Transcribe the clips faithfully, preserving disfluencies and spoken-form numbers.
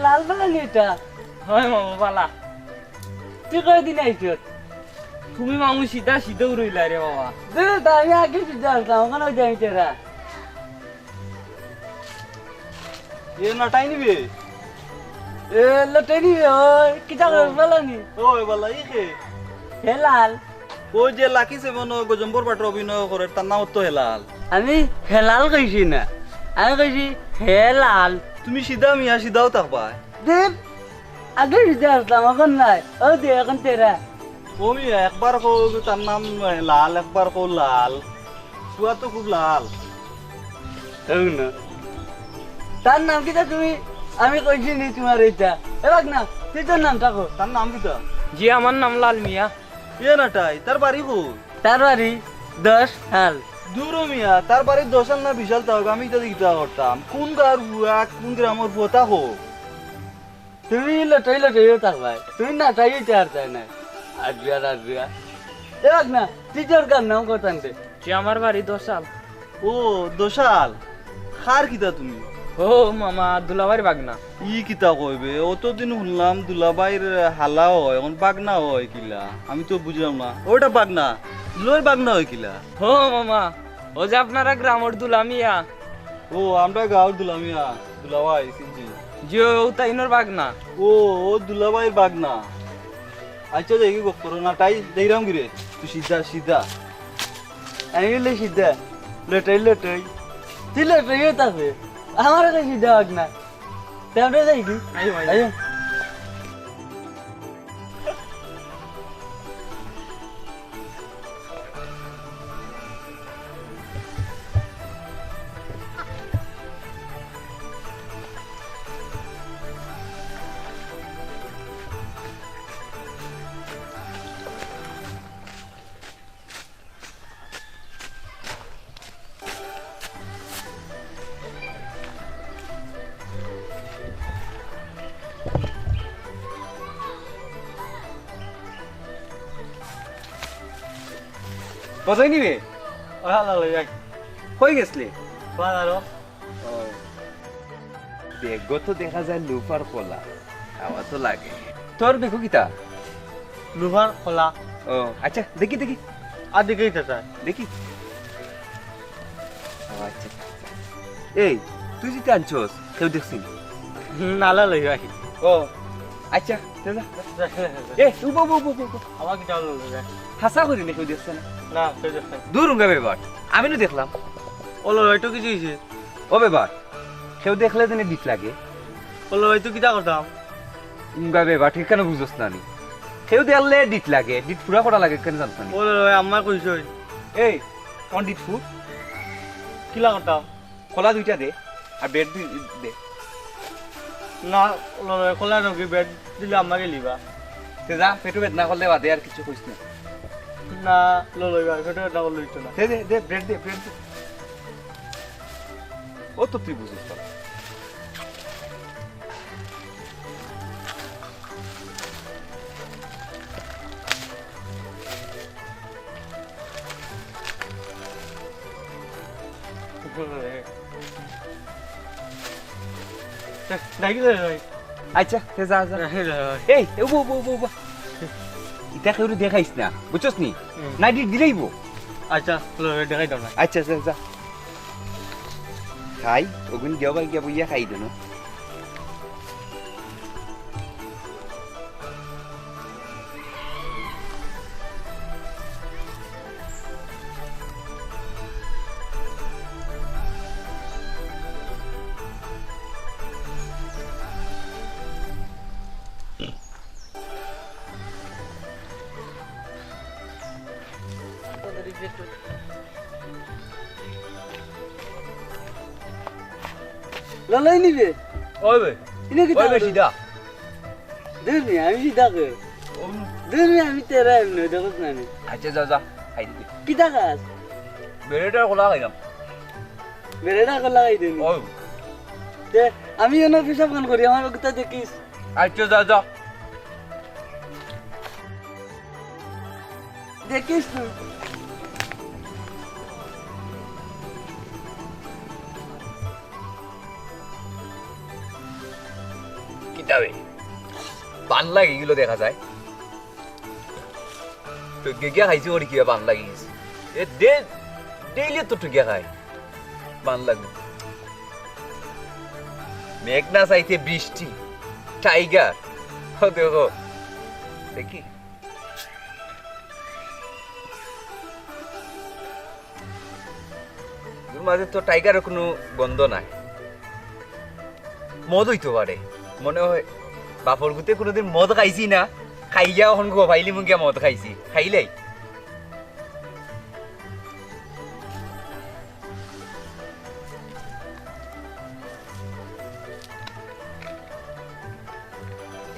লাল বালা নি ইটা? অয় মামু, বালা। তুই কয়দিন আইছত? তুমি মামু সিধা সিধা উড়ইলা রে বাবা। দূর তা, আমি আগে সিধা আসলাম, অখন অউ যে আমি তেরা। এ নাটাই নিবে? এ লটাই নিবে, অয়। কিতা করস, বালা নি? অয় বালা, ই কে? হেলাল। অউ যে লাকি সেভেন ও গজম্বর বাটে অভিনয় করের, তার নাম তো হেলাল। আমি হেলাল কইছি না, আমি কইছি হেলাল। তুমি সিধা মিয়া, সিধাউ থাকবায়। দূর, আগে সিধা আসলাম, অখন নায়। অউ দে, অখন তেরা। ও মিয়া, একবার কও তার নাম লাল, একবার কও লাল। ফুয়া তো খুব লাল। অউ না। তার নাম কিতা তুমি? আমি কইছি নি তুমারে ইটা? এ ভাগনা, তুই তোর নামটা ক। তার নাম কিতা? জি, আমার নাম লাল মিয়া। এ নাটাই, তার বাড়ি কই? তার বাড়ি দশ হাল। দূর ও মিয়া, তার বাড়ি দশ হাল না বিশ হাল থাকউক, আমি ইতা দি কিতা করতাম? কুন গাঁওর ফুয়া, কুন গ্রামর ফুয়া, তা কও। তুমি লটাই লটাইও থাকবায়, তুমি নাটাই ইতা আর চায় না। আজুয়া, আজুয়া। এ ভাগনা, তুই তোর গাঁওর নাম কত আনতে? জি, আমার বাড়ি দশ হাল। ও, দশ হাল। কার কিতা তুমি? ও মামা, দুলাভাইর ভাগনা। ই কিতা কইবে? অতদিন হুনলাম দুলাভাইর হালা অয়, অখন ভাগনা অয় কিলা? আমি তো বুঝলাম না। অউ ইটা ভাগনা, দুলাভাইর ভাগনা অয় কিলা? ও মামা, অউ যে আপনারা গ্রামর দুলামিয়া। ও, আমরা গাঁওর দুলামিয়া, দুলাভাই, চিনছি। জি, অউ তাইনর ভাগনা। ও, অউ দুলাভাইর ভাগনা। আইচ্ছা, দেখি গপ করো না, তাই দেখলাম কি রে? তুই সিধা, সিধা। আমি অইলে সিধা, লটাই, লটাই। তুই লটাইও থাকবে, আমার কাছে সিধা হোক না। তে আমরা যাই কি? আইও, আইও। আইও। বাজাই নিবে? ও, হালা লই যাই। কই গেছলে? বাজারো। ও। ব্যাগো তো দেখা যায় লুফার কলা। খাওয়া তো লাগে। তোর ব্যাগো কিতা? লুফার কলা। ও, আইচ্ছা, দেখি, দেখি। আর দেখি তো স্যার। দেখি। ও, আইচ্ছা। এই, তুই যেতা আনছস, কেউ দেখছে নি? হুম, নালা লই ভাই। ও, আইচ্ছা, তে যা। এ, উবা, উবা, উবা, উবা, উবা। আমার কিতা অইলো রে? হাছা করি নি, কেউ দেখছে না? না, কেউ দেখছে না। দূর উঙ্গা বেবাট। আমি নু দেখলাম। অলা ভাই, তো কিছু অইছে? ও বেবাট, কেউ দেখলে যেন ডিট লাগে। অলা ভাই, তো কিতা করতাম? উঙ্গা বেবাট, কেনে বুঝস না নি? কেউ দেখলে ডিট লাগে, ডিট পুরা করা লাগে, কেনে জানস না নি? অলা ভাই, আমার কইছই। এই, কোন ডিট ফুর? কিলা করতাম? কলা দুইটা দে, আর ব্রেড দি-, দে। না, লড়াই কলা নাকি ব্রেড দিলে আমাকে লিবা। তে যা, পেটো বেদনা করলে বাদে আর কিছু কইস না। না, লড়াই ভাই, পেটো বেদনা করলে হইতো না। দে, দে, দে, ব্রেড দে, ব্রেড দে। ও তো তুই বুঝিস না। ডাকি দে ভাই। আচ্ছা, তে যা, যা। ডাকি দে ভাই। এই, এ, উবা, উবা, উবা, উবা। ইতা কেউরে দেখাইস না, বুঝছস নি? হুম। না, দি-, দিলেই বো। আচ্ছা, লো, দেখাই দাও না। আচ্ছা, যা, যা। খাই, ওগুন গিয়া ভাই গিয়া বইয়া খাই দেন। ললাই নিবে? ওই বে। ইনো কিতা ওই বে, করো? সিধা। দূর নি, আমি সিধা কই। ও। দূর নি, আমি তেরা এমনি, দেখোস না নি। আচ্ছা, যা, যা, খাই দিবি। কিতা খাস? বেরেটা কলা খাইলাম। বেরেটা কলা খাই দিবি? ওই। তে, আমি এনে পিসাব খান করি, আমার ওগুতা দেখিস। আচ্ছা, যা, যা। দেখিস তুই। কিতা বে? পান লাগি গেল দেখা যায়। তো গেগিয়া খাইছি করি কিবা পান লাগি গেছে। এ দে, ডেইলি তো টুকিয়া খাই। পান লাগি। মেঘ না চাইতে বৃষ্টি। টাইগার। ও দেখো। দেখি। এর মাঝে তো টাইগারের কোনো গন্ধ নাই। মদ অইতো পারে। মনে হয় বাপর গুতে কোনোদিন মদ খাইছি না, খাইয়া অখন গো পাইলি মুখে মদ খাইছি। খাইলাই।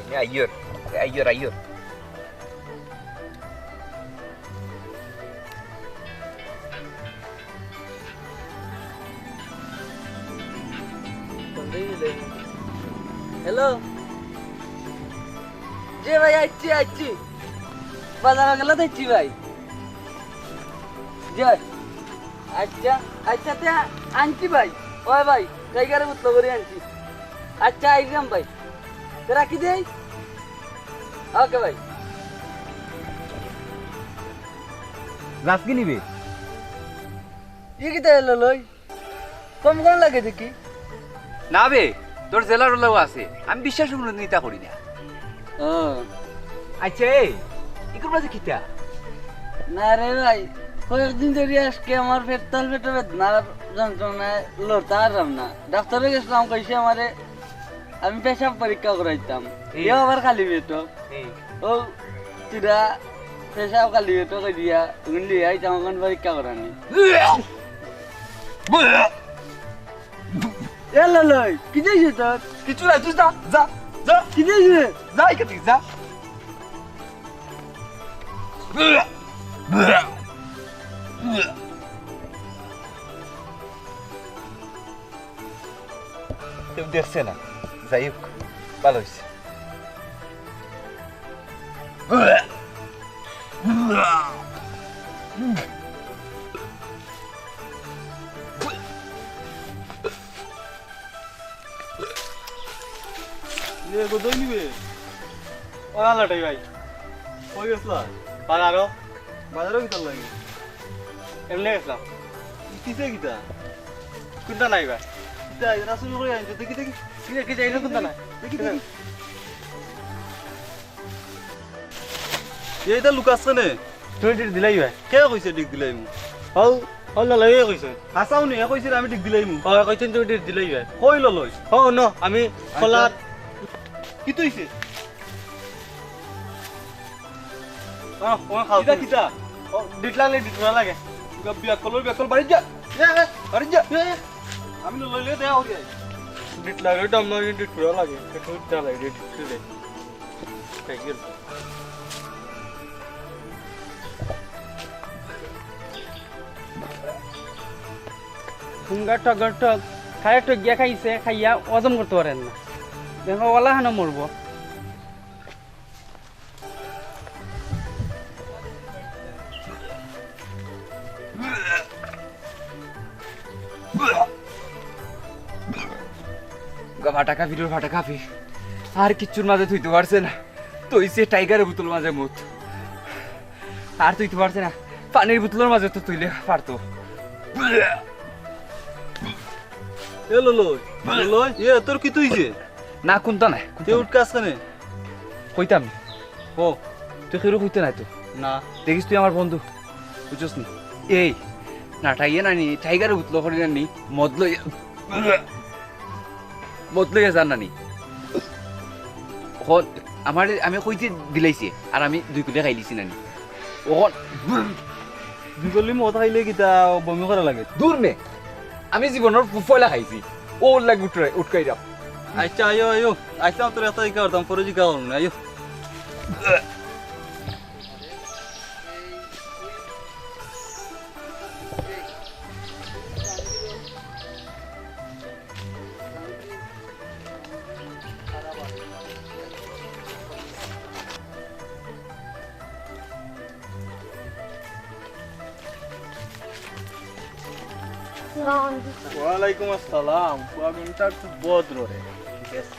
এনে আইয়র, আইয়র, আইয়র। হ্যালো। জি ভাই, আইছি, আইছি। বাজারো গেলে দেখছি ভাই। জি। আচ্ছা, আচ্ছা, তে আনছি ভাই। ওই ভাই, টাইগারে বুতলো করি আনছি। আচ্ছা, আইলাম ভাই। তে রাখি দেই? ওকে ভাই। রাজকি নিবে? ই কিতা এলো লই? কম কম লাগে দেখি। না বে, তোর জেলার ওলাও আছে। আমি বিশ্বাস কোনোদিন ইতা করি না। ও। আচ্ছা, এই, ইকুর মাঝে কিতা? না রে ভাই, কয়েকদিন ধরি আজকে আমার পেটতাল পেটো বেদনার যন্ত্রণায় লড়তে পারলাম না। ডাক্তারে গেছিলাম, কইছে আমারে আমি পেশাব পরীক্ষা করাইতাম। হুম। এও আবার খালি পেটো। হুম। ও, তিরা পেশাব খালি পেটো করিয়া, গুন্ডি আইতাম এখন পরীক্ষা করানি। এ ললই, কি যাইছে তোর? কিচ্ছু নাই, তুই যা, যা, যা। কি যাইছে? যা, এখান থেকে যা। কেউ দেখছে না, যাই হোক, ভালো হইছে। ইয়ে, কোথায় নিবে? ও আল্লাহটাই ভাই। কই গেছলা? বাজারো। বাজারো কিতার লাগি? এমনি গেছলাম। কিসে কিতা? কুন্তা নাই ভাই। কিতা, এরা চুরি করে আনছে। দেখি, দেখি। কিতা, কিতা, এরা কুন্তা নাই। দেখি, দেখি। এইটা লুকাস কেনে? তুমি ডিট দিলাই ভাই। কে কইছে ডিট দিলাইমু? হও, হও, ললয়ে কইছে। হাছাউ নি, এ কইছে আমি ডিট দিলাইমু। ও, কইছেন তুমি ডিট দিলাই ভাই। কই ললই? হও, ন, আমি আচ্ছা। খোলার। কি তুইছে? আহ, ও খাও কিতা, তুমি। কিতা? ও, ডিট লাগলে ডিট না লাগে। বিয়া কলর, বিয়া কল, বাড়ি যা। এ, এ, বাড়ি যা। এ, এ। আমি লইলে দেয়া হই যায়। ডিট লাগে, এটা আমার ডিট পুরা লাগে। এটা উঠতে লাগে, ডিট দিলে। খাই গেল। হুঙ্গা টগর টগ, খায় টগিয়া খাইছে, খাইয়া হজম করতে পারেন না। দেখো, ওলা হানো মরবো। গা ফাটা কাফি, ডোর ফাটা কাফি। আর কিচ্ছুর মাঝে থুইতে পারছে না। তো ইসে টাইগারের বোতল মাঝে মুত। আর থুইতে পারছে না। পানির বোতলের মাঝে তো থুইলে পারতো। এ ললই, ললই, এ তোর কিতা অইছে? না, কুন্তা নাই, কুন্তা তে নাই। উঠকাস কেনে? কইতাম নি। ও। তুই কেউরে কইতে নাই তো? না। দেখিস তুই আমার বন্ধু, বুঝছস নি? এই, না, টাইয়ে না নি, টাইগারে উঠলো করি না নি, মদ লই, মদ লইয়া যার না নি। অখন আমারে, আমি কইতে দিলাইছে, আর আমি দুই কুলে খাইলিছি না নি। অখন দুই কুলি মদ খাইলে কিতা বমি করা লাগে? দূর মে, আমি জীবনর পয়লা খাইছি, ও লাগে উঠকাই, উঠকাই যাও। আচ্ছা, আইও, আইও, আইসলাম তোর একটা ইকা করতাম, পরে জিকা করুন, আইও। ওয়ালাইকুম আসসালাম। পুয়া ঘন্টা খুব ভদ্র রে। ঠিক আছে।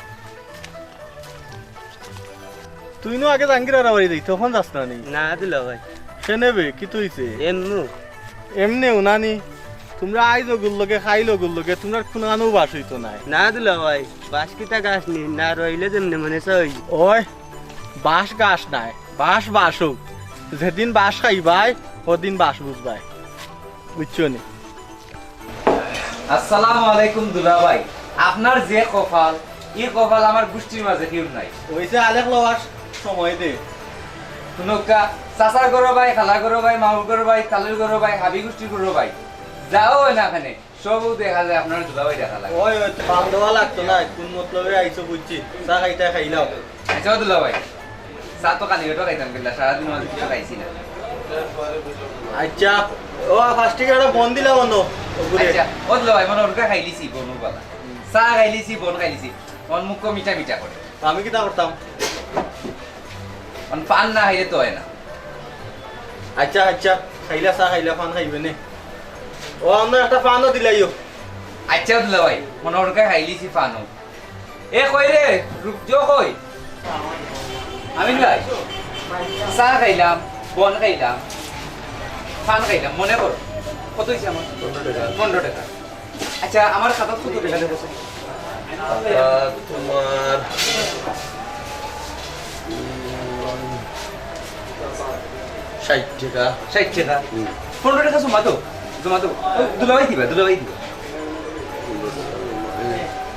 তুই নু আগে জাহাঙ্গীর আরা বাড়ি যাইতে, অখন যাস না নি? না দুলাভাই। কেনে বে, কিতা অইছে? এমনু। এমনে উনানি, তুমরা আইজ অগুর লগে, খাইল অগুর লগে, তুমরার কুনানো বাস অইতো নায়। না দুলাভাই, বাস কিতা গাছ নি, না রইলে যেমনে মনে চায় অই। ওই, বাস গাছ নায়, বাস বাস অউক। যেদিন বাস খাইবায়, হদিন বাস বুঝবায়। বুঝছো নি? আসসালামু আলাইকুম দুলাভাই। আপনার যে কপাল, ই কপাল আমার গুষ্টির মাঝে কেউর নাই। অইছে আলেক লওয়ার সময় দে। হুনউক্কা, চাচার ঘরর ভাই, খালার ঘরর ভাই, মামুর ঘরর ভাই, তালুর ঘরর ভাই, হাবি গুষ্টির ঘরর ভাই। যাও না কেনে, সবউ দেখা যায় আপনার দুলাভাই দেখা লাগে। ওই, ওই, পান দেওয়া লাগতো না, কোন মতলবে আইছো বুঝছি। চা খাইতা খাইলাও। আচ্ছা, ও দুলাভাই, চা তো খালি পেটো খাইতাম কিলা, সারাদিন মাঝে কিছু খাইছি না। আচ্ছা, ও পাঁচ টেকার একটা বন দিলাম অনো, ওগুরে। আচ্ছা, ও দুলাভাই, মনে অরকা খাইলিছি, বনর বালা। চা খাইলিছি, বন খাইলিছি, মন মুখ মিঠা মিঠা করে। আমি কিতা করতাম? অন পান না খাইলে তো অয় না। আচ্ছা, আচ্ছা, খাইলা চা, খাইলা পান খাইবে নে। ও, আমরা একটা পানও দিলাইও। আচ্ছা, দুলাভাই, মনে অরকা খাইলিছি পানও। এ, কই রে, রুকজো কই? আমিন ভাই, চা খাইলাম, বন খাইলাম, পান খাইলাম, মনে কর, কত অইছে আমার? পনেরো টেকা। পনেরো টেকা। আচ্ছা, আমার খাতাত কত টেকা লেখা আছে? খাতাত তুমার, উম, ষাইট টেকা। ষাইট টেকা? হুম। পনেরো টেকা জমা দেও, জমা দেও। ও, দুলাভাই দিবা, দুলাভাই দিবা।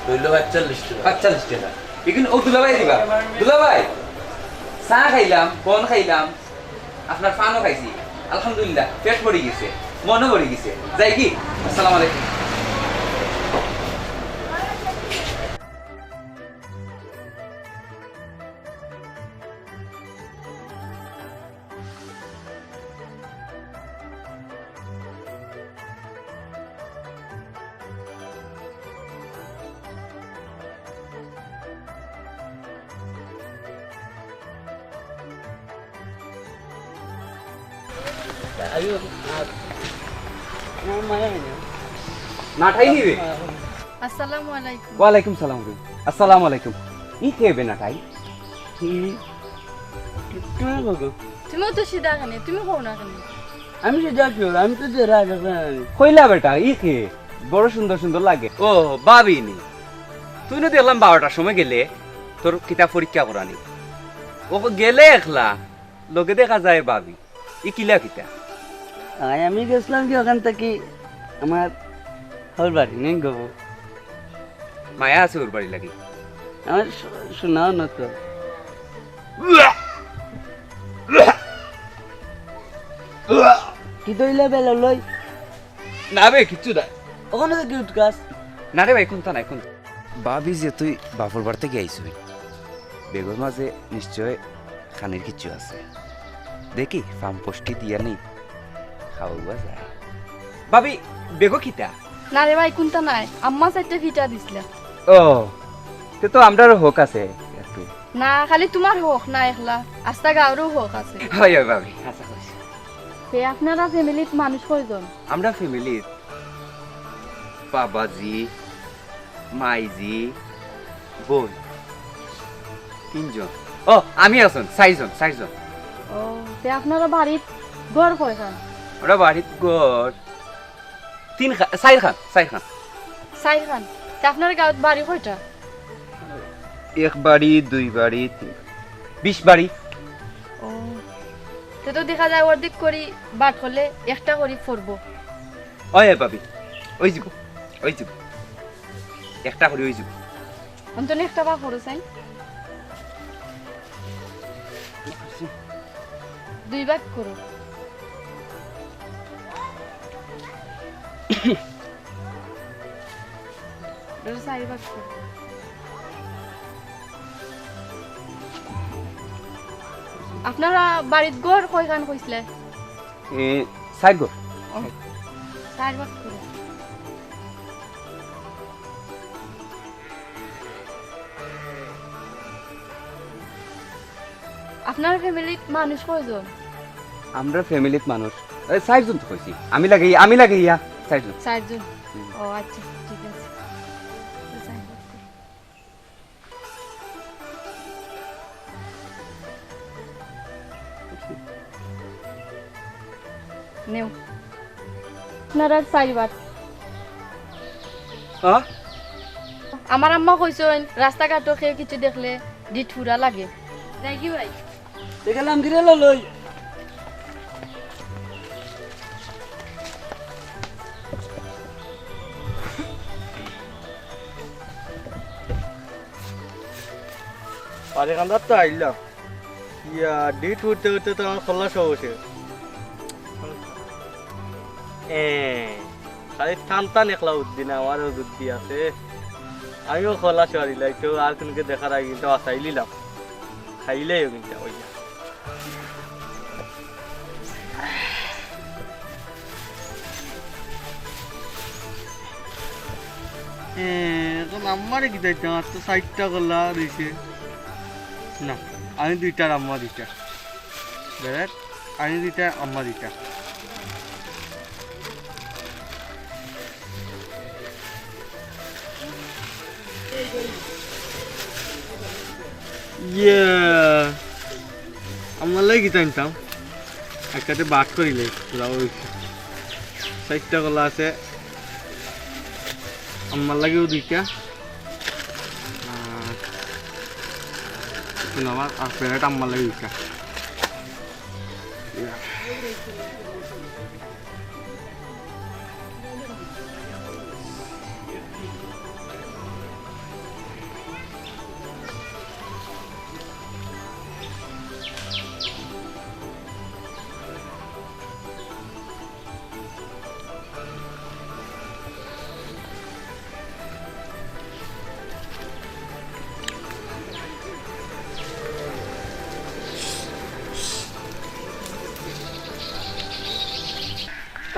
রইল পাঁচচল্লিশ টেকা। পাঁচচল্লিশ টেকা। ইগুন ও দুলাভাই দিবা। দুলাভাই, চা খাইলাম, বন খাইলাম, আপনার পানও খাইছি, আলহামদুলিল্লাহ, পেট ভরি গেছে, মনও ভরি গেছে। যাই কি? আসসালামু আলাইকুম। নাটাই নিবে? আসসালামু আলাইকুম। ওয়ালাইকুম সালাম রে। আসসালামু আলাইকুম। ই কে বে নাটাই? হুম। তুমি কও। তুমিও তো সিধা কেনে, তুমি কও না কেনে? আমি সিধা কিওর, আমি তো জেরা আগে জানি। কইলা বেটা, ই কে? বড় সুন্দর সুন্দর লাগে। ও, ভাবি নি। তুই না দেখলাম বারোটার সময় গেলে, তোর কিতা পরীক্ষা করানি। ও গেলে একলা, লগে দেখা যায় ভাবি। ই কিলা কিতা? আয়, আমি গেছিলাম কি অখান থাকি আমার হউর বাড়ি, নেই গো। মায়া আছে হউর বাড়ি লাগি? আমার শু-, শোনাও না তো। কি দইলে বেলা লই? না বে, কিচ্ছু না। অখানো তো কিউট গাছ। না রে ভাই, কুন্তা নাই, কুন্তা। ভাবি যে তুই বাপর বাড়ি থাকি আইছই, বেগর মাঝে নিশ্চয় খানির কিচ্ছু আছে। দেখি, ফাম পষ্টি দিয়া নি, খাওয়াইবা যায়। ভাবি, বেগো কিতা? না রে ভাই, কুন্তা নাই। আম্মা চাইরটা ফিটা দিছলা। ও, তে তো আমরারও হক আছে একটু। না, খালি তুমার হক না একলা, আস্তা গাঁওরও হক আছে। হয়, হয় ভাবি, আচ্ছা, হয়। তে আপনারা ফ্যামিলিত মানুষ কয়জন? আমরা ফ্যামিলিত বাবাজি, মাইজি, বইন, তিনজন। ও, আমি আছইন, চাইরজন, চাইরজন। ও, তে আপনারা বাড়িত ঘর কয়খান? আমরা বাড়িত ঘর তিন খা-, চাইরখান, চাইরখান। চাইরখান? তে আপনার গাঁওত বাড়ি কয়টা? এক বাড়ি, দুই বাড়ি, তিন বাড়ি। বিশ বাড়ি। ও, তে তো দেখা যায় অর্ধেক করি বাট করলে একটা করি পড়বো। ওই ভাবি, অইযিবো, অইযিবো। একটা করি অইযিবো। অন্তত একটা ভাগ করো চাই। দুই ভাগ করো। ধরো চারি ভাগ করো। আপনারা বাড়িত ঘর কয়খান কইছলা? এ, চাইর ঘর। ও, চাইর ভাগ করো। আপনার ফ্যামিলিত মানুষ কয়জন? আমরা ফ্যামিলিত মানুষ, এ, চাইরজন তো কইছি। আমি লাগাইয়া, আমি লাগাইয়া, চাইরজন। চাইরজন? হুম। ও আচ্ছা, ঠিক আছে। তো চাইর ভাগ করো। নেও। আপনারার চাইবার। হ্যাঁ? আমার আম্মা কইছইন, রাস্তাঘাটো কেউ কিছু দেখলে ডিট ফুরা লাগে। যাই কি ভাই? দেখলাম গিরে লই। আরে কান্দার তো আইলাম। ইয়া, ডিট উঠতে উঠতে তো আমার খোলা সব শেষ। এ, খালি টান টান একলা উদ্দিন, আমারও বুদ্ধি আছে। আমিও খোলা সরিলাই তো, আর কোনকে দেখার আগে কিন্তু আসাই নিলাম। খাইলেই কিন্তু ওই যা। এ, এখন আমারে কি চাইতে আমার তো চাইরটা কলা দিছে। না, আমি দুইটা আর আম্মা দুইটা। দেখ, আমি দুইটা, আম্মা দুইটা। ইয়ে, আমার লাগি কিতা আনতাম? একটাতে বাট করিলে, পুরা ওই চাইরটা কলা আছে। আমার লাগিও দুইটা। আর এখন আমার, আর প্যারেট আমার লাগি দুইটা। ইয়া।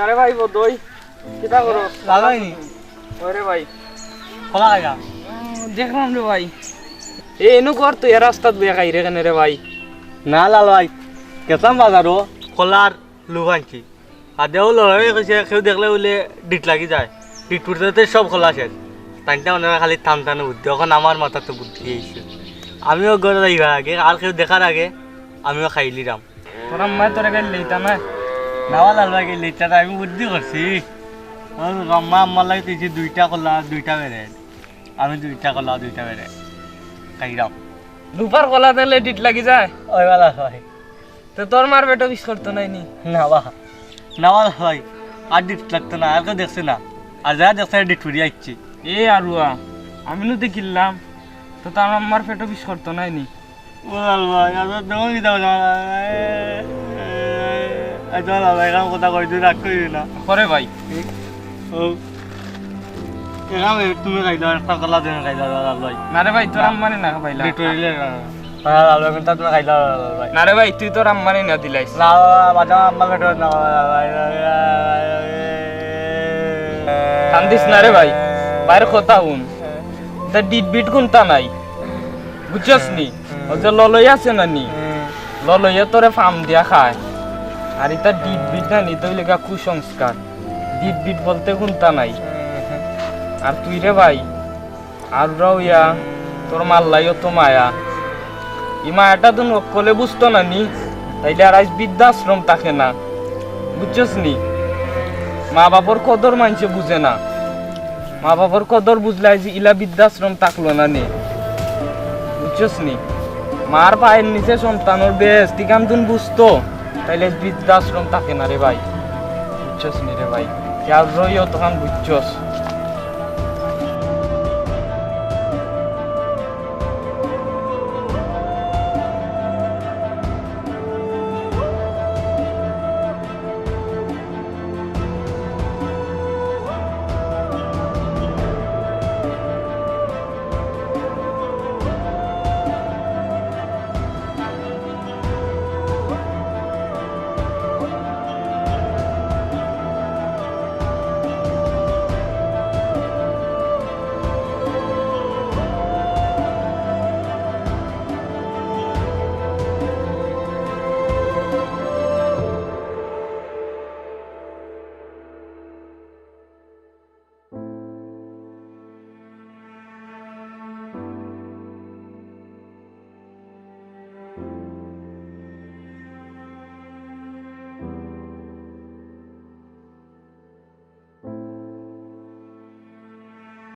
আরে ভাই, বদই, কিতা করো? লাল ভাই নি? ওরে ভাই। কলা খাইরা? উম, দেখলাম রে ভাই। এ, এনু কর তুই, এ রাস্তাত বইয়া খাই রে কেনে রে ভাই? না লাল ভাই, গেছলাম বাজারো, কলার লুফ আনছি। আর দেও লড়াই কইছে, কেউ দেখলে বলে ডিট লাগি যায়। ডিট ফুটতে তো সব কলা শেষ। তাইনটা মনে হয় খালি টান টানে বুদ্ধি। এখন আমার মাথাত তো বুদ্ধি আইছে। আমিও ঘরে যাইবার আগে, আর কেউ দেখার আগে আমিও খাইলিরাম। তোর আম্মায় তোরে গাইল লইতা না? না বা লাল ভাই, গাইল লইতা না, আমি বুদ্ধি করছি। আমার আম্মা, আম্মার লাগি তুই দুইটা কলা, দুইটা বেরে। আমি দুইটা কলা, দুইটা বেরে খাইরাম। লুফার কলা দিলে ডিট লাগি যায়? ওই বালা ভাই। তো তোর মার পেটো বিষ করতো নাই নি? না বা, না বা ভাই, আর ডিট লাগতো না, আর কেউ দেখছে না। আর যারা দেখছে, ডিট ফুরি আইছে। এ আরুয়া, আমি নু দেখিলাম, তো তার আম্মার পেটো বিষ করতো নাই নি? ও লাল ভাই, আর তো দম দিতে হবে না। এই তো লাল ভাই, এখন কথা কই, তুই রাগ করিস না। করে ভাই। ও। এখানে তুমি খাইলাও, একটা কলা দিয়ে খাইলাও, লাল ভাই। না রে ভাই, তোর আম্মারে না খাইলাম। লিটুরিলে না। হ্যাঁ, লাল ভাই, কিন্তু তুমি খাইলাও, লাল ভাই। না রে ভাই, তুই তোর আম্মারে না দিলাইস। না, বাবা, বাবা, আম্মা বেটো না, লাল ভাই। কান্দিস না রে ভাই, বাইরে কথা হুন। তা ডিট বিট কুন্তা নাই, বুঝছস নি? হুম। ওই যে ললই আছে না নি? হুম। ললইয়ে তোরে ফাম দিয়া খায়। আর ইতা ডিট বিট না নি, তো অইলে গা কুসংস্কার। ডিট বিট বলতে কুন্তা নাই। হুম। আর তুই রে ভাই, আর রাউয়া, তোর মাল্লাইও তো মায়া। ই মায়াটা তো নকলে বুঝতো না নি, তাইলে আর আইজ বৃদ্ধাশ্রম থাকে না। বুঝছস নি? মা বাপর কদর মানষে বুঝে না। মা বাপর কদর বুঝলে আইজ ইলা বৃদ্ধাশ্রম থাকলো না নে। বুঝছস নি? মার পায়ের নিচে সন্তানর বেশ, তুই কান তুন বুঝতো, তাইলে বৃদ্ধাশ্রম থাকে না রে ভাই। বুঝছস নি রে ভাই? খেয়াল রইও তখন বুঝছস।